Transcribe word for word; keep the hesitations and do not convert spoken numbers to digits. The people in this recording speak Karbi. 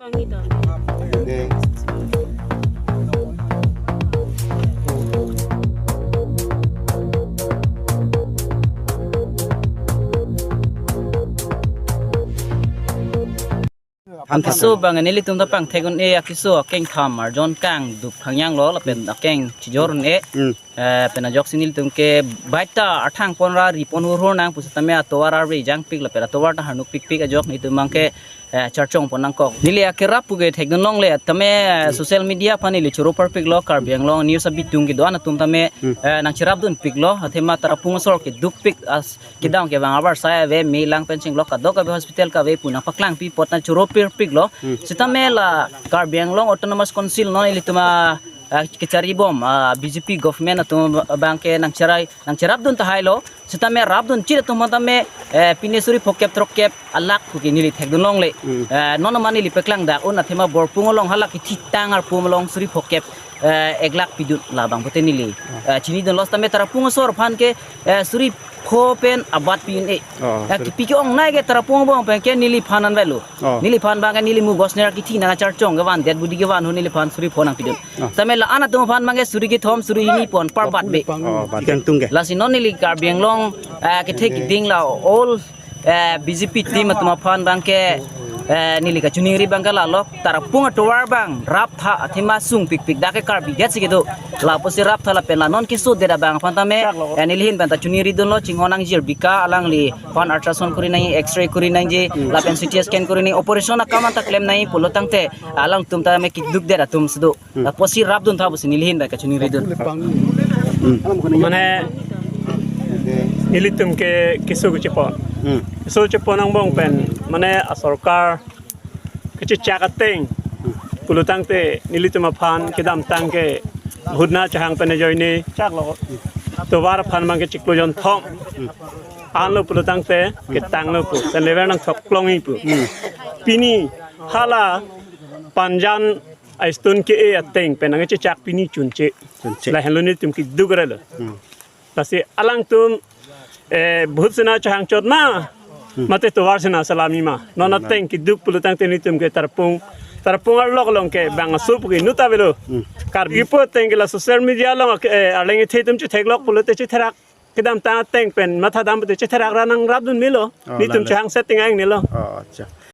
Akeso abang nelitum ta pangthek un-e, akeso akengtham arjon kangdup khangyang lo lapen akeng chijor un-e. Hmm. Eh, pen ajoksi nelitum ke baita arthang pon ra ri pon hur hur nang pusitame atovar arve jangpik lapen atovar ta harnuk pikpik ajok nelitum abang ke, eh, charchong pon nangkok. Neli akerap pu ke thekdun longle tame, eh, social media aphan neli choro parpiklo, Karbi Anglong news abitung kedo-an atum tame, Hmm. eh, nangcherapdunpiklo, athema Tarapung asor kedukpik as kedam kevang avarsai ave, me lang pen chenglok kadokave hospital kave pu nangpaklangpi apot nangchoro pirpiklo. Hmm. Sitame la Karbi Anglong Autonomous Council non ilitum a, ah, kecharibom, ah, B J P government atum abang ke nangcherai, nangcherapdun tahailo. Sitame rapdun chit atum aphan tame, eh, pine suri phokep throkkep alakh pu ke neli thekdun longle. Hmm. Eh, non amat neli paklang dak un athema Borpung along hala kethitang arpum along suri phokep, eh, ek lakh pidun labang pute neli, eh, chinidunlo. Sitame Tarapung asor aphan ke, eh, suri pho pen abat pi un-e. Oh, eh, suri. Kipi ke-ongnei ke Tarapung abang pen ke neliphan an velo. Oh. Neliphan abang ke neli mu Gosner kithi nangcharchong kevan, dead body kevan ho neliphan suri pho nangpidun. Oh. Sitame la-an atum aphan abang ke suri kethom suri hini pon par bat be. Oh, bat kangtung ke. Lasi non neli Karbi Anglong, eh, kethe keding la all, eh, B J P team atum aphan abang ke, eh, neli kachiningri abang ke lalo, Tarapung atovar abang raptha athema sungpikpik dak ke Karbi det si kedo. Lapusi raptha lapen la non keso det abang aphan tame, eh, neli ahin pen ta chiningridunlo, chinghon nangjir bika alangliphan ultrasound kuri nangji, X-ray kuri nangji, lapen C T scan kuri nangji, operation akam anta klem nangji pulo tangte alangtum tame keduk det atum si do. Hmm. Lapusi rapdun tha pusi neli ahin pen kachiningridun. Hmm. Mane nelitum ke keso kechepon. Hmm. Keso chepon angbong pen mane asorkar kechechak ateng pulo tangte nelitum aphan kedamtang ke bhutna chahang pen ajoine chaklo. Tovar aphan abang ke chiklo jonthom. Hmm. Anlo pulo tangte ketanglo pu. Pen lever nangthok klongji pu. Hmm. Pini hala Panjan a-stone ke-e ateng pen nangchechak pini chunche. Chunche. Lahenlo nelitum keduk relo. Hmm. Lasi alangtum, eh, bhut sena chahang chot ma, hmm, mate tovar sena salami ma. Non ateng keduk pulo tangte nelitum ke Tarapung, Tarapung arlok along ke bang aso pu ke inut ta avelo. Hmm. Karbi pu ateng ke la social media along, eh, arleng ethe atum chetheklok pulote chetherak. Kedamtang ateng pen mathadam pute chetherak ra nangrapdun melo. Oh, nelitum lalo. Chahang setting ang nelo. Oh, acha.